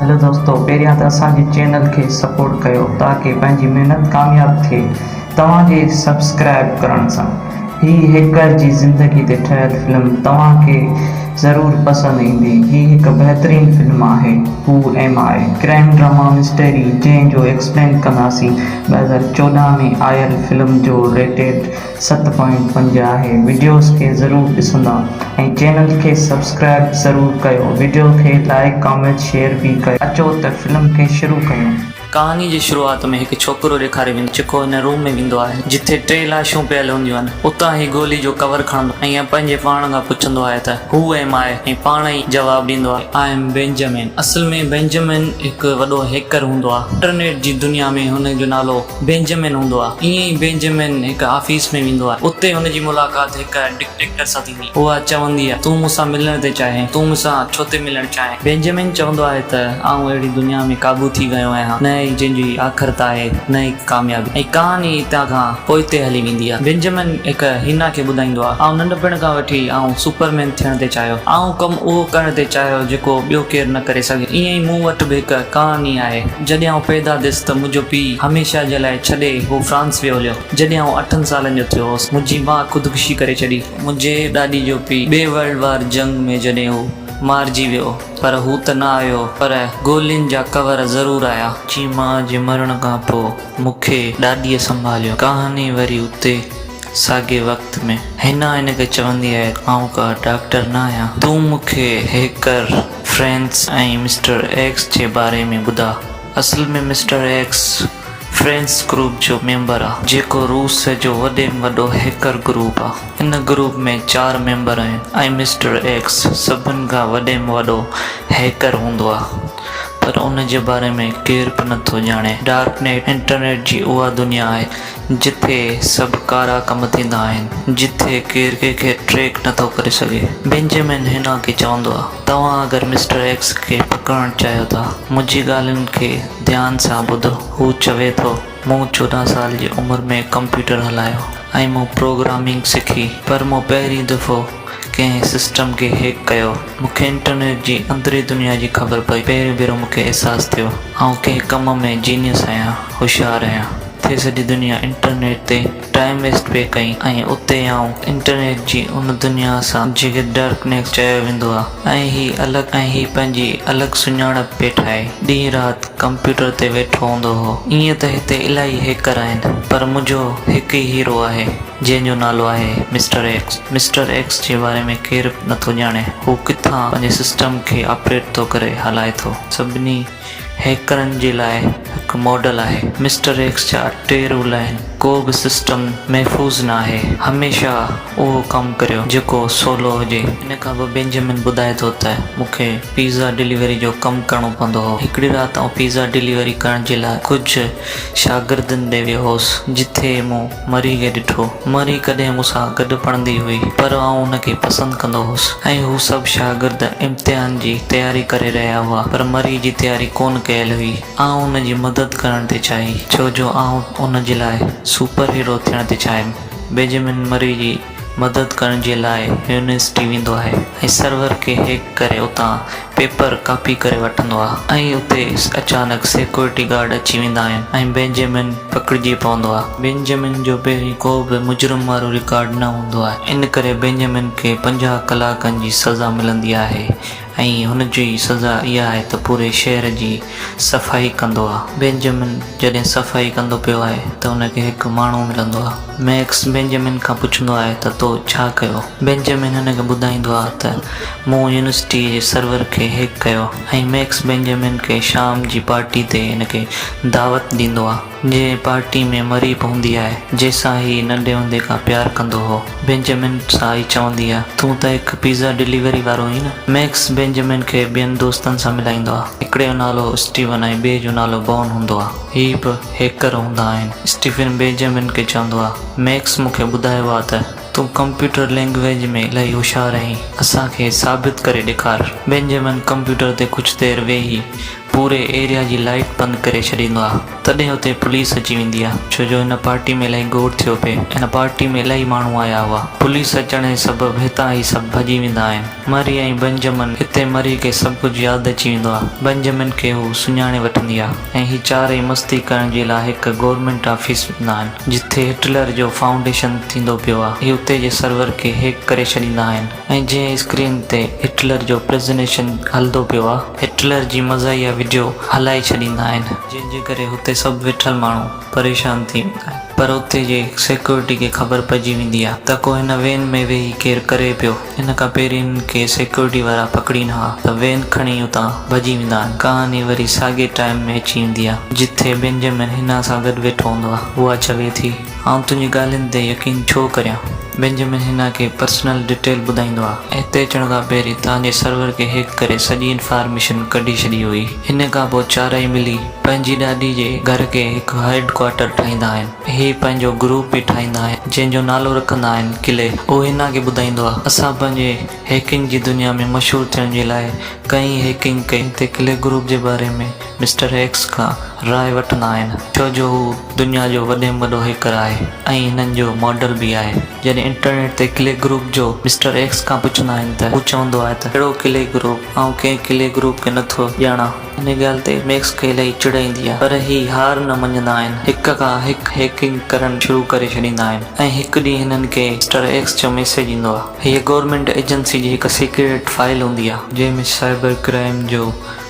هلو دوستو پهريان ته اسان جي چينل کي سپورٽ ڪيو تاڪه پنهنجي محنت ڪامياب ٿئي توهان جي سبسڪرائب ڪرڻ سان هي هيڪر جي زندگي تي ٺهيل فلم توهان کي ضرور پسند ايندي هي هڪ بهترين فلم آهي Who Am I crime drama mystery جنهن جو ايڪسپلين ڪنداسين 2014 ۾ آيل فلم جو ريٽيڊ 7.5 آهي وڊيوز کي ضرور ڏسندا ۽ چينل کي سبسڪرائب ضرور ڪيو وڊيو کي لائيڪ ڪامينٽ شيئر به ڪيو اچو ته فلم کي شروع ڪيون. ڪهاڻي جي شروعات ۾ هڪ ڇوڪرو ڏيکاريو ويندو جيڪو هن روم ۾ ويندو آهي جتي ٽي لاشون پيل هونديون آهن اتان هي گولي جو ڪور کڻندو ۽ پنهنجي پاڻ کان پڇندو آهي ته هو ايم I ۽ پاڻ ئي جواب ڏيندو آهي I M Benjamin اصل ۾ بينجمن هڪ وڏو هيڪر هوندو آهي انٽرنيٽ جي دنيا ۾ هن جو نالو بينجمن هوندو آهي. ائين ئي بينجمن هڪ آفيس ۾ ويندو آهي. اتي هن جي ملاقات هڪ ڊڪٽيٽر سان ٿيندي. اها چوندي آهي، تون مون سان ملڻ ٿي چاهين؟ تون مون سان ڇو ٿي ملڻ چاهين؟ بينجمن چوندو آهي ته آئون اهڙي دنيا ۾ قابو ٿي ويو آهيان، نه ئي جنهن جي آخرت آهي، نه ئي ڪاميابي. ۽ ڪهاڻي اتان کان پوئتي هلي ويندي آهي. بينجمن هڪ هينا کي ٻڌائيندو آهي، آئون ننڍپڻ کان وٺي آئون سپرمين ٿيڻ ٿي چاهيو. آئون ڪم اهو ڪرڻ ٿي چاهيو جيڪو ٻيو ڪير نه ڪري سگهي. ائين ئي مون وٽ به هڪ ڪهاڻي آهي. جڏهن آئون پيدا ٿيس ته منهنجو پيء هميشه جي لاء ڇڏي هو فرانس ويو هليو. جڏهن آئون اٺن سالن جو ٿيو هوس، منهنجي ماء خودڪشي ڪري ڇڏي. منهنجي ڏاڏي جو پيء ٻي ورلڊ وار جنگ ۾ جڏهن هو مارجي ويو، پر هو ته نه آيو، پر گولين جا ڪور ضرور آيا. منهنجي ماء جي مرڻ کان پوء مون کي ڏاڏيء سنڀاليو. ڪهاڻي وري اتي ساڳئي وقت ۾. حنا هن کي چوندي آهي، آئون ڪا ڊاڪٽر نه آهيان. تون مون کي هيڪر فرينس ۽ مسٽر ايڪس جي باري ۾ ٻڌاء. اصل ۾ مسٽر ايڪس فرينس گروپ جو ميمبر آ، جيڪو روس جو وڏي ۾ وڏو هيڪر گروپ آ. ان گروپ ۾ چار ميمبر آهن ۽ مسٽر ايڪس سڀن کان وڏي ۾ وڏو هيڪر هوندو آ، پر ان جي باري ۾ ڪير به نٿو ڄاڻي. ڊارڪ نيٽ انٽرنيٽ جي اها دنيا آهي، جتي سڀ ڪارا ڪم ٿيندا آهن، جتي ڪير ڪنهن کي ٽريڪ نٿو ڪري سگهي. بينجمن هينا کي چوندو آ، توهان اگر مسٽر ايڪس کي پڪڙڻ چاهيو ٿا، منهنجي ڳالهين کي ڌيان سان ٻڌو. هو چوي ٿو، مون 14 سال جي عمر ۾ ڪمپيوٽر هلايو ۽ مون پروگرامنگ سکي، پر مون پهرين دفعو ڪنهن سسٽم کي هيڪ ڪيو. مون کي انٽرنيٽ جي اندرين دنيا جي خبر پئي. پهريون ڀيرو مون کي احساس ٿيو، آئون ڪنهن ڪم ۾ جينيس آهيان، هوشيار آهيان. اتي سڄي دنيا انٽرنيٽ تي ٽائيم ويسٽ پئي ڪئي ۽ اتي آئون انٽرنيٽ جي ان دنيا سان جنهن کي ڊارڪ نيٽ چيو ويندو آ ۽ هي الڳ ۽ هي پنهنجي الڳ سڃاڻپ پئي ٺاهي ڏينهن رات ڪمپيوٽر تي ويٺو هوندو هو. ائين ته هتي الاهي هيڪر آهن پر منهنجو هڪ ئي هيرو آهي جنهن جو نالو آهي مسٽر ايڪس. مسٽر ايڪس جي باري ۾ ڪير به نٿو ڄاڻي هو ڪٿان پنهنجي سسٽم کي آپريٽ ٿو ڪري هلائي ٿو. سڀني هيڪرن جي لاء هڪ ماڊل آهي. مسٽر ايڪس جا ٽي رول آهن، ڪو به سسٽم محفوظ نه آهي، هميشه اهو ڪم ڪريو جيڪو سولو هجي. ان کان پوء بينجمن ٻڌائي ٿو ته مون کي پيزا ڊليوري جو ڪم ڪرڻو پوندو هو. هڪڙي رات آئون پيزا ڊليوري ڪرڻ جي لاء ڪجهه شاگردن ڏي ويو هوس، جتي مون مري کي ڏٺو. مري ڪڏهن مون سان گڏ پڙهندي هئي، پر آئون ان کي پسند ڪندو هوس ۽ هو سڀ شاگرد امتحان جي تياري ڪري رهيا هئا، پر مري جي تياري ڪونه ڪيل هئي. آئون ان جي مدد ڪرڻ ٿي چاهي، ڇو جو آئون ان جي لاء سپر هيرو ٿيڻ ٿي چاهيم. بينجمن مري جي مدد ڪرڻ جي لاء يونيورسٽي ويندو آهي ۽ سرور کي هيڪ ڪري اتان پيپر ڪاپي ڪري وٺندو آ ۽ اتي اچانڪ سيڪيورٽي گارڊ اچي ويندا آهن ۽ بينجمن پڪڙجي پوندو آ. بينجمن جو پهرين ڪو به مجرم وارو رڪارڊ نه هوندو آهي ان ڪري بينجمن کي 50 ڪلاڪن جي سزا ملندي آهي ۽ هن جي سزا اها آهي ته پوري شهر جي صفائي ڪندو آ. بينجمن جڏهن صفائي ڪندو پيو آهي ته هن کي هڪ ماڻهو ملندو آ. ميڪس بينجمن کان پڇندو آهي ته تو ڇا ڪيو؟ بينجمن هن کي ٻڌائيندو آهي ته مون يونيورسٽيء جي سرور کي هيڪ ڪيو ۽ ميڪس بينجمن کي شام جي پارٽي تي هن کي دعوت ڏيندو آهي جنهن پارٽي ۾ مري به هوندي آهي جنهن سان هي ننڍي هوندي کان پيار ڪندو هو. بينجمن سان هي چوندي آهي تون ته هڪ پيزا ڊليوري وارو آهين نه؟ ميڪس بينجمن کي ٻين دوستن سان ملائيندو آهي. هڪڙي جو نالو اسٽيون ۽ ٻئي جو نالو بون هوندو آهي. هي به هيڪر هوندا آهن. اسٽيفن بينجمن کي چوندو آ، ميڪس مون کي ٻڌايو آ ته تون ڪمپيوٽر لينگويج ۾ الاهي هوشيار آهين، اسان کي ثابت ڪري ڏيکار. بينجمن ڪمپيوٽر تي ڪجهه دير ويهي پوري ايريا جي لائيٽ بند ڪري ڇڏيندو آ. تڏهن اتي پوليس اچي ويندي آ ڇو جو هن پارٽي ۾ الاهي گوڙ ٿيو پئي هن پارٽي ۾ الاهي ماڻهو آيا هئا. پوليس اچڻ جي سبب هتان هي سڀ ڀڄي ويندا آهن. مري ۽ بنجمن هتي مري کي سڀ ڪجهه ياد اچي ويندو آ. بنجمن کي هو سڃاڻي وٺندي آ ۽ هي چارئي مستي ڪرڻ جي لاء هڪ گورنمينٽ آفيس ويندا آهن جتي هٽلر جو فائونڊيشن ٿيندو پيو آ. هي اتي جي سرور کي هيڪ ڪري ڇڏيندا آهن ۽ جنهن اسڪرين تي هٽلر جو پريزنيشن هلندو پيو آ هٽلر جي مزاحيه وڊيو هلائي ڇڏيندا آهن. جنهن جي ڪري هتي سڀ ويٺل ماڻهو پريشان ٿي ويندا آهن پر اتي جي سيڪيورٽي کي خبر پئجي ويندي آ ته ڪو هن وين ۾ ويهي ڪير ڪري پيو. ان کان پهرين هنن کي سيڪيورٽي وارا پڪڙين ها ته وين کڻي اتان ڀڄي ويندا آهن. ڪهاڻي وري ساڳي ٽائيم ۾ اچي ويندي آ جتي بينجمن حنا سان گڏ ويٺو هوندو آ. اها چوي ٿي. آئون تنهنجي ڳالهين تي يقين ڇو ڪريان؟ بينجمن حنا کي پرسنل ڊيٽيل ٻڌائيندو آ. هتي اچڻ کان پهرين توهان جي سرور کي هيڪ ڪري سڄي انفارميشن ڪڍي ڇڏي هئي. ان کان پوء چارئي ملي پنهنجي ڏاڏي جي گهر کي هڪ هيڊ ڪوارٽر ٺاهيندا آهن. هي پنهنجو گروپ به ٺاهيندا آهن جنهن جو نالو رکندا آهن قلعي. هو حنا کي ٻڌائيندو آ اسان پنهنجي هيڪنگ جي دنيا ۾ مشهور ٿيڻ جي لاء ڪئين هيڪنگ ڪئي. هتي قلعي گروپ جي باري ۾ مسٽر ايڪس کان راء وٺندا آهن ڇو جو هو دنيا جو وڏي ۾ وڏو هيڪر آهي ۽ هنن جو ماڊل به آهي. جڏهن انٽرنيٽ تي ڪلي گروپ جو مسٽر ايڪس کان پڇندا آهن ته هو چوندو آهي ته ڪهڙو ڪلي گروپ آئون ڪنهن ڪلي گروپ کي نٿو ڄاڻان. ان ڳالهه تي ميڪس کي الائي چڙ ايندي آهي پر هي هار نه مڃندا آهن هڪ کان هڪ هيڪنگ ڪرڻ شروع ڪري ڇڏيندا آهن ۽ هڪ ڏينهن هنن کي مسٽر ايڪس جو ميسيج ايندو آهي. هيء گورنمينٽ ايجنسي جي هڪ سيڪريٽ فائيل هوندي آهي جنهن ۾ سائبر ڪرائيم جو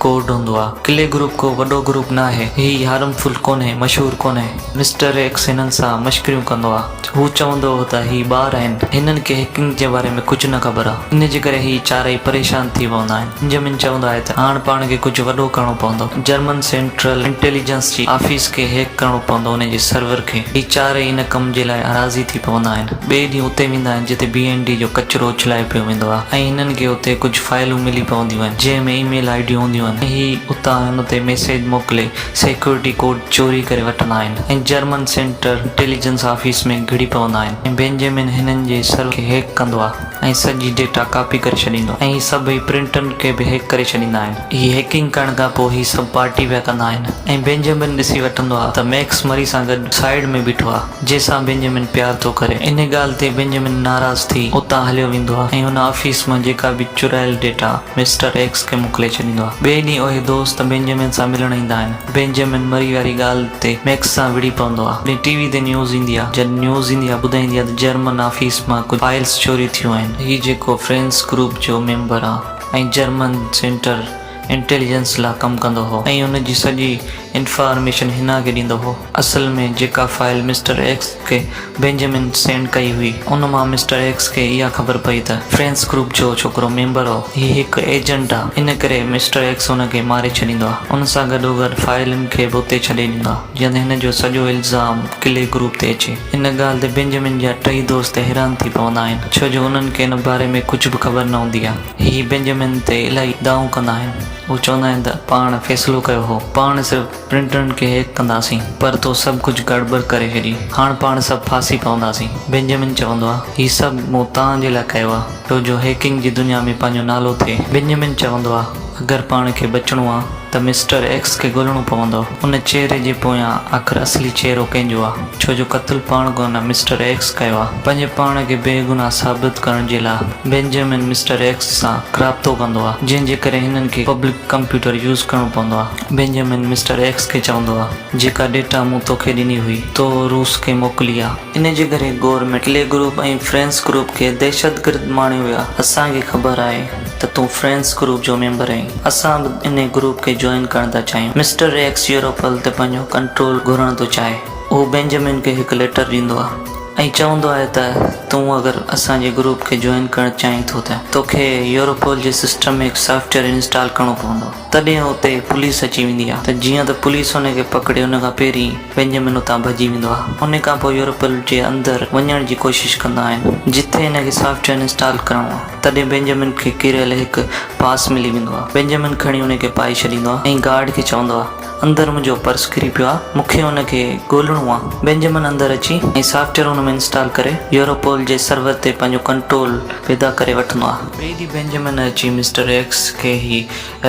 ڪوڊ هوندو آهي. ڪلي گروپ ڪو وڏو گروپ ناهي. هي هارمفل ڪونهي، مشهور ڪونهي. مسٽر ايڪس هنن سان مشڪريون ڪندو آهي. هو چوندو هو ته هي ٻار آهن، هنن کي هيڪنگ جي باري ۾ ڪجهه نه خبر آهي. ان جي ڪري هي چارئي پريشان ٿي پوندا آهن. بنجمن چوندو آهي ته هاڻ پاڻ کي ڪجهه وڏو ڪرڻو پوندو. جرمن سينٽرل انٽيليجنس جي آفيس کي هيڪ ڪرڻو پوندو ان جي سرور کي. هي چارئي ان ڪم جي لاء راضي ٿي پوندا آهن. ٻئي ڏينهن اتي ويندا آهن جتي بي اين ڊي جو ڪچرو اڇلايو پيو ويندو آهي ۽ هنن کي اتي ڪجهه فائلون ملي پونديون آهن جنهن ۾ اي ميل I ڊيون هونديون آهن ۽ هي اتان هن تي ميسيج موڪلي سيڪيورٽي ڪوڊ چوري ڪري وٺندا آهن ۽ جرمن سينٽر انٽيليجنس آفيس ۾ گهڙي پوندا آهن ۽ بينجمن هنن جي سرور کي هيڪ ڪندو آهي ۽ سڄي ڊيٽا ڪاپي ڪري ڇڏيندو آهي ۽ هي سڀئي پرنٽرن کي به هيڪ ڪري ڇڏيندا آهن. هي هيڪنگ ڪرڻ کان پوء هي سڀ پارٽي پيا ڪندا آهن ۽ بينجمن ڏسي وٺندو آهي ته ميڪس مري سان گڏ سائيڊ ۾ بيٺو آهي جنهن سان بينجمن پيار ٿو ڪري. ان ڳالهه تي بينجمن ناراض ٿي اتان هليو ويندو آهي ۽ ان آفيس مان جيڪا به چرايل ڊيٽا مسٽر ايڪس کي موڪلي ڇڏيندو آهي. ٻئي ڏينهن اهي دوست بينجمن سان ملڻ ايندا آهن. بينجمن مري واري ڳالهه تي ميڪس سان وڙهي پوندو آهي. ٽي وي تي نيوز ايندي آهي. جڏهن نيوز ايندي آهي ٻڌائيندي آهي ته جرمن آفيس مان ڪجهه فائلز چوري ٿيون آهن. هي جيڪو فرينس گروپ جو ميمبر آهي. ۽ جرمن سينٽر انٽيليجنس لا ڪم ڪندو هو ۽ ان جي سڄي انفارميشن حنا کي ڏيندو هو. اصل ۾ جيڪا فائل مسٽر ايڪس کي بينجمن سينڊ ڪئي هئي ان مان مسٽر ايڪس کي اها خبر پئي ته فرينس گروپ جو ڇوڪرو ميمبر هو هي هڪ ايجنٽ آ ان ڪري مسٽر ايڪس ان کي ماري ڇڏيندو آ ان سان گڏوگڏ فائلن کي به اتي ڇڏي ڏيندو آ جيئن ته هن جو سڄو الزام ڪلي گروپ تي اچي. ان ڳالهه تي بينجمن جا ٽئي دوست حيران ٿي پوندا آهن، ڇو جو انهن کي ان باري ۾ ڪجهه به خبر نه هوندي آهي. هي بينجمن تي الاهي دانهون ڪندا آهن. هو چوندا آهن ته پاڻ فيصلو ڪيو هو، پاڻ صرف پرنٽرن کي هيڪ ڪنداسين، پر تو سڀ ڪجهه گڙٻڙ ڪري ڇڏي. هاڻ پاڻ سڀ ڦاسي پونداسين. بينجمن چوندو آهي، هي سڀ مون توهان جي لاء ڪيو آهي، ڇو جو هيڪنگ جي دنيا ۾ پنهنجو نالو ٿئي. بينجمن چوندو آهي، اگر پاڻ کي بچڻو آهي ته مسٽر ايڪس کي ڳولڻو پوندو. ان چهري جي پويان آخر اصلي چهرو ڪنهن جو آ؟ ڇو جو قتل پاڻ ڪونه مسٽر ايڪس ڪيو آ. پنهنجي پاڻ کي بيگناهه ثابت ڪرڻ جي لا بينجمن مسٽر ايڪس سان رابطو ڪندو آ، جنهن جي ڪري هنن کي پبلڪ ڪمپيوٽر يوز ڪرڻو پوندو آ. بينجمن مسٽر ايڪس کي چوندو آ، جيڪا ڊيٽا مون توکي ڏني هئي، تو روس کي موڪلي آ. ان جي ڪري گورنمينٽ ڪلي گروپ ۽ فرينس گروپ کي دهشتگرد ماڻيو ويو آ. اسان کي خبر آهي ته تون فرينس گروپ جو ميمبر آهين. اسان به انهي گروپ کي جوائن ڪرڻ ٿا چاهيون. مسٽر ايڪس يوروپل تي پنهنجو ڪنٽرول گهرڻ ٿو چاهي. هو بينجمن کي هڪ ليٽر ڏيندو آهي ۽ چوندو آهي ته تون اگر اسان جي گروپ کي جوائن ڪرڻ چاهين ٿو ته توکي يوروپول جي سسٽم ۾ هڪ سافٽ ويئر انسٽال ڪرڻو پوندو. تڏهن اتي پوليس اچي ويندي آهي ته جيئن ته پوليس ان کي پڪڙي ان کان پهرين بينجمن اتان ڀڄي ويندو آهي. ان کان پوء يوروپول جي اندر وڃڻ جي ڪوشش ڪندا آهن جتي هن کي سافٽ ويئر انسٽال ڪرڻو آهي. تڏهن بينجمن کي ڪريل هڪ پاس ملي ويندو آهي. بينجمن کڻي ان کي پائي ڇڏيندو آهي ۽ گارڊ کي چوندو آهي. اندر منهنجو پرس ڪري پيو آ، مون کي ان کي ڳولڻو آ. بينجمن اندر اچي ۽ سافٽ ويئر ان ۾ انسٽال ڪري يوروپول جي سرور تي پنهنجو ڪنٽرول پيدا ڪري وٺندو آ. ٻئي ڏينهن بينجمن اچي مسٽر ايڪس کي هي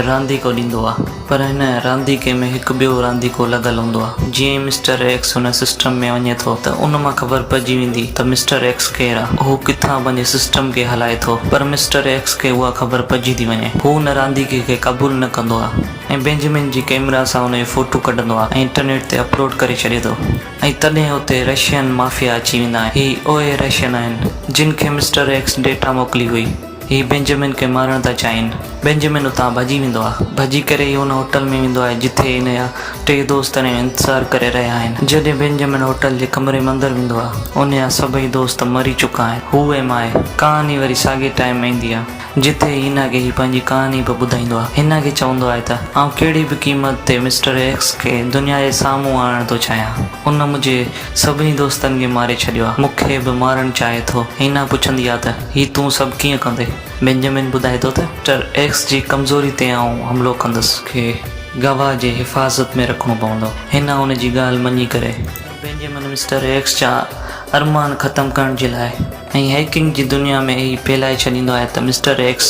رانديڪو ڏيندو آ، پر هن رانديڪي ۾ هڪ ٻيو رانديڪو لڳل هوندو آ. جيئن ئي مسٽر ايڪس ان سسٽم ۾ وڃي ٿو ته ان مان خبر پئجي ويندي ته مسٽر ايڪس ڪير آ، هو ڪٿان پنهنجي سسٽم کي هلائي ٿو. پر مسٽر ايڪس کي اها خبر پئجي ٿي وڃي. هو ان رانديڪي کي قبول نه ڪندو آ ۽ بينجمن جي ڪئميرا سان ان جو فوٽو ڪڍندو آ ۽ انٽرنيٽ تي اپلوڊ ڪري ڇڏي ٿو ۽ تڏهن اتي رشين مافيا اچي ويندا آهن. هي اهي رشين آهن، جن کي مسٽر ايڪس ڊيٽا موڪلي هئي. هي بينجمن کي مارڻ ٿا چاهين. بينجمن اتان ڀڄي ويندو آهي. ڀڄي ڪري هي ان هوٽل ۾ ويندو آهي جتي هن جا ٽي دوست هن جو انتظار ڪري رهيا آهن. جڏهن بينجمن هوٽل جي ڪمري ۾ اندر ويندو آهي ان جا سڀئي دوست مري چڪا آهن. هو ۽ مائي ڪهاڻي وري ساڳي ٽائيم ۾ ايندي آهي جتي هينا کي هي پنهنجي ڪهاڻي به ٻڌائيندو آهي. هينا کي چوندو آهي ته آئون ڪهڙي به قيمت تي مسٽر ايڪس کي دنيا جي سامهون آڻڻ ٿو چاهيان. ان منهنجي سڀني دوستن کي ماري ڇڏيو آهي. مون کي به مارڻ چاهي ٿو. هينا پڇندي آهي ته هي تون سڀ ڪيئن ڪندين؟ بينجمن ٻڌائي ٿو ته مسٽر ايڪس جي ڪمزوري تي آئون حملو ڪندس. کي گواهه جي حفاظت ۾ رکڻو پوندو. هينا ان جي ڳالهه مڃي ڪري. بينجمن مسٽر ايڪس جا ارمان ختم ڪرڻ جي لاء ۽ هيڪنگ جي دنيا ۾ هي ڦهلائي ڇڏيندو آهي ته مسٽر ايڪس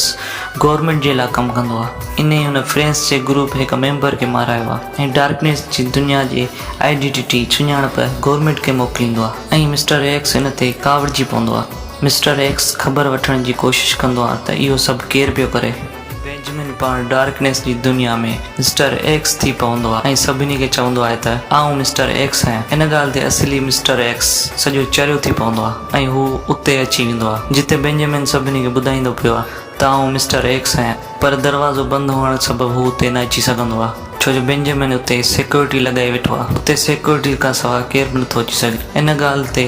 گورنمينٽ جي لاء ڪم ڪندو آهي. انهي هن فرينس جي گروپ هڪ ميمبر کي مارايو آهي ۽ ڊارڪنيس جي دنيا جي آئيڊينٽيٽي، سڃاڻپ، گورنمينٽ کي موڪليندو آهي ۽ مسٽر ايڪس ان تي ڪاوڙجي پوندو آهي. مسٽر ايڪس خبر وٺڻ جي ڪوشش ڪندو آهي ته اهو سڀ ڪير پيو ڪري. بينجمن پاڻ ڊارڪنيس جي دنيا ۾ مسٽر ايڪس ٿي پوندو آهي ۽ سڀني کي چوندو آهي ته آئون مسٽر ايڪس آهيان. ان ڳالهه تي اصلي مسٽر ايڪس سڄو چريو ٿي پوندو آهي ۽ هو اتي اچي ويندو آهي جتي بينجمن سڀني کي ٻڌائيندو پيو آهي ته آئون مسٽر ايڪس آهيان. پر دروازو بند هئڻ سبب هو اتي نه اچي سگهندو آهي ڇو جو بينجمن اتي سيڪيورٽي لڳائي ويٺو آهي. اتي سيڪيورٽي کان سواء ڪير به نٿو اچي سگهي. ان ڳالهه تي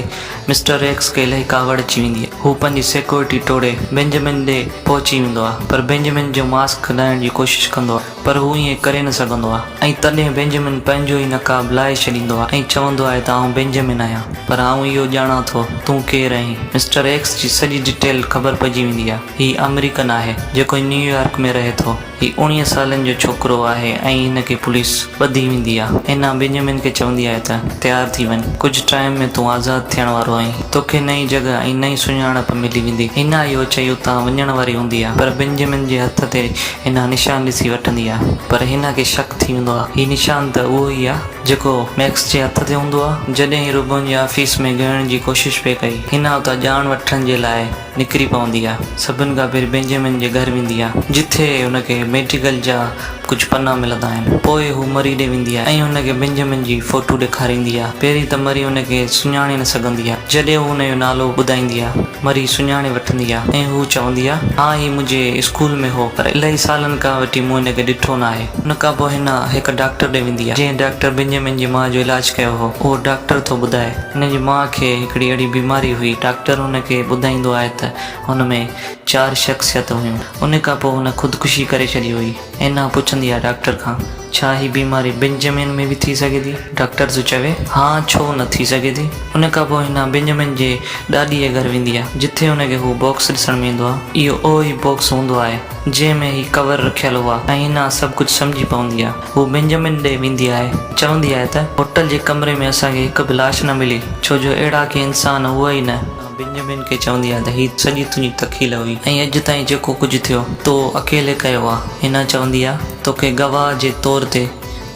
مسٽر ايڪس کي الاهي ڪاوڙ اچي ويندي آهي. هو پنهنجي سيڪيورٽي ٽوڙي بينجمن ڏي پهچي ويندو آهي پر بينجمن جو ماسڪ لاهڻ جي ڪوشش ڪندو آهي پر هو ائين ڪري نه سگهندو آهي ۽ تڏهن بينجمن پنهنجو ئي نقاب لاهي ڇڏيندو آهي ۽ چوندو آهي ته آئون بينجمن آهيان پر آئون اهو ڄاڻان ٿو تون ڪير آهين. مسٽر ايڪس جي سڄي ڊيٽيل خبر پئجي ويندي آهي. هي آمريڪن آهي جيڪو نيويارڪ ۾ رهي ٿو. هي اوڻيهه سالن جو ڇوڪرو آهي ۽ هن کي پوليس ٻڌي ويندي آ. هينا بينجمن کي چوندي آهي ته تيار ٿي وڃ، ڪجهه ٽائيم ۾ تون آزاد ٿيڻ وارو آهين. توکي نئين جڳهه ۽ نئين سڃاڻپ ملي ويندي. هينا اهو چئي اتان وڃڻ واري هوندي آ پر بينجمن جي هٿ تي هينا نشان ڏسي وٺندي آ. پر هينا کي شڪ ٿي ويندو آ. هي نشان ته اهو ئي آ جيڪو ميڪس جي هٿ تي هوندو آ. جڏهن هي روبن جي آفيس ۾ گهڙڻ جي ڪوشش پئي ڪئي. هينا اتان ڄاڻ وٺڻ جي لاء نڪري پوندي آ. سڀن کان پهرين بينجمن جي گهر ويندي آ، جتي هن کي ميڊيڪل جا ڪجهه پنا ملندا آهن. پوء هو مري ڏي ويندي آ ۽ هن کي بينجمن جي فوٽو ڏيکاريندي آ. پهرين ته مري هن کي سڃاڻي نه سگهندي آ. جڏهن هو هن جو نالو ٻڌائيندي آ، مري سڃاڻي وٺندي آ ۽ هو چوندي آ، ها هي منهنجي اسڪول ۾ هو، پر الاهي سالن کان وٺي مون هن کي ڏٺو ناهي. ان کان پوء هن هڪ ڊاڪٽر ڏي ويندي آ، جنهن ڊاڪٽر بينجمن جي ماء جو علاج ڪيو هو. اهو ڊاڪٽر ٿو ٻڌائي. هن جي ماء کي هڪڙي اهڙي بيماري هئي. ڊاڪٽر هن کي ٻڌائيندو آهي ته هن ۾ چار شخصيت هيون. ان کان پوء هن خودڪشي ڪري ڇڏي هئي. اينا پڇندي آهي ڊاڪٽر کان، ڇا هي بيماري بينجمن ۾ به ٿي سگهي ٿي؟ ڊاڪٽر ٿو چوي، ها ڇو نه ٿي سگهي ٿي. ان کان پوء هينا بينجمن جي ڏاڏي جي گهر ويندي آهي، جتي هن کي هو باڪس ڏسڻ ۾ ايندو آهي. اهو اهو ئي باڪس هوندو آهي، جنهن ۾ هي ڪور رکيل هئا ۽ هينا سڀ ڪجهه سمجهي پوندي آهي. هوء بينجمن ڏي ويندي آهي. چوندي آهي ته، هوٽل جي ڪمري ۾ اسان کي هڪ به لاش نه ملي، ڇو جو اهڙا ڪي انسان هئا ئي نه. بينجمن کي چوندي آهي ته، هي سڄي تنهنجي تخيل هئي ۽ اڄ تائين جيڪو ڪجهه ٿيو، تو اڪيلي ڪيو آهي. هينا چوندي آهي، توکي گواهه جي طور تي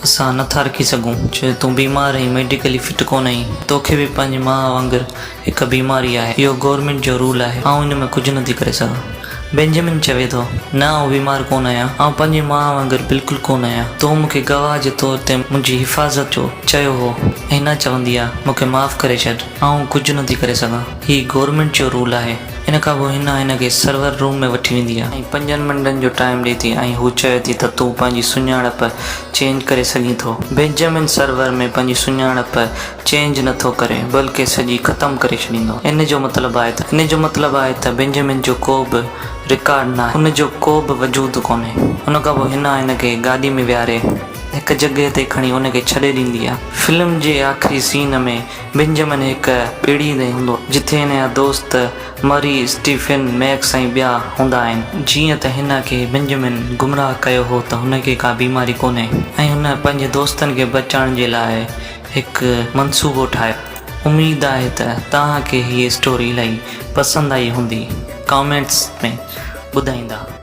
اسان نه ٿا رکي سگهون، ڇو جو تون بيمار ۽ ميڊيڪلي فٽ ڪونه آهين. توکي به پنهنجي ماء وانگر هڪ بيماري آهي. اهو گورنمينٽ جو رول آهي. آئون ان ۾ ڪجهه نه ٿي ڪري سگهان. بينجمن چوي ٿو، نه آئون بيمار ڪونه آهيان. آئون پنهنجي ماء وانگر بلڪل ڪونه آهيان. تو مون کي گواهه جي طور تي منهنجي حفاظت جو چيو هو. هينا چوندي آ، مون کي معاف ڪري ڇڏ. آئون ڪجهه نه ٿي ڪري سگهان. هي گورنمينٽ جو رول آهي. ان کان پوء هينا هن کي سرور روم ۾ وٺي ويندي آ ۽ پنجن منٽن جو ٽائيم ڏئي ٿي ۽ هو چوي ٿي ته تون پنهنجي سڃاڻپ چينج ڪري سگهين ٿو. بينجمن سرور ۾ پنهنجي سڃاڻپ چينج نه ٿو ڪري بلڪه سڄي ختم ڪري ڇڏيندو. ان جو مطلب آهي ته ان جو مطلب آهي ته بينجمن جو ڪو به رڪارڊ ناهي. ان جو ڪو به وجود ڪونهي. ان کان پوء هينا هن کي گاڏي ۾ ويهاري هڪ جڳهه تي کڻي ان کي ڇڏي ڏيندي آهي. فلم جي آخري سين ۾ بنجمن هڪ ٻيڙي تي هوندو آهي جتي هن جا دوست مري، اسٽيفن، ميڪس ۽ ٻيا هوندا آهن. جيئن ته هن کي بنجمن گمراهه ڪيو هو ته هن کي ڪا بيماري ڪونهي ۽ هن پنهنجي دوستن کي بچائڻ جي لاء هڪ منصوبو ٺاهيو. اميد آهي ته توهان کي هيء اسٽوري الائي پسند آئي هوندي. ڪامينٽس ۾ ٻڌائيندا.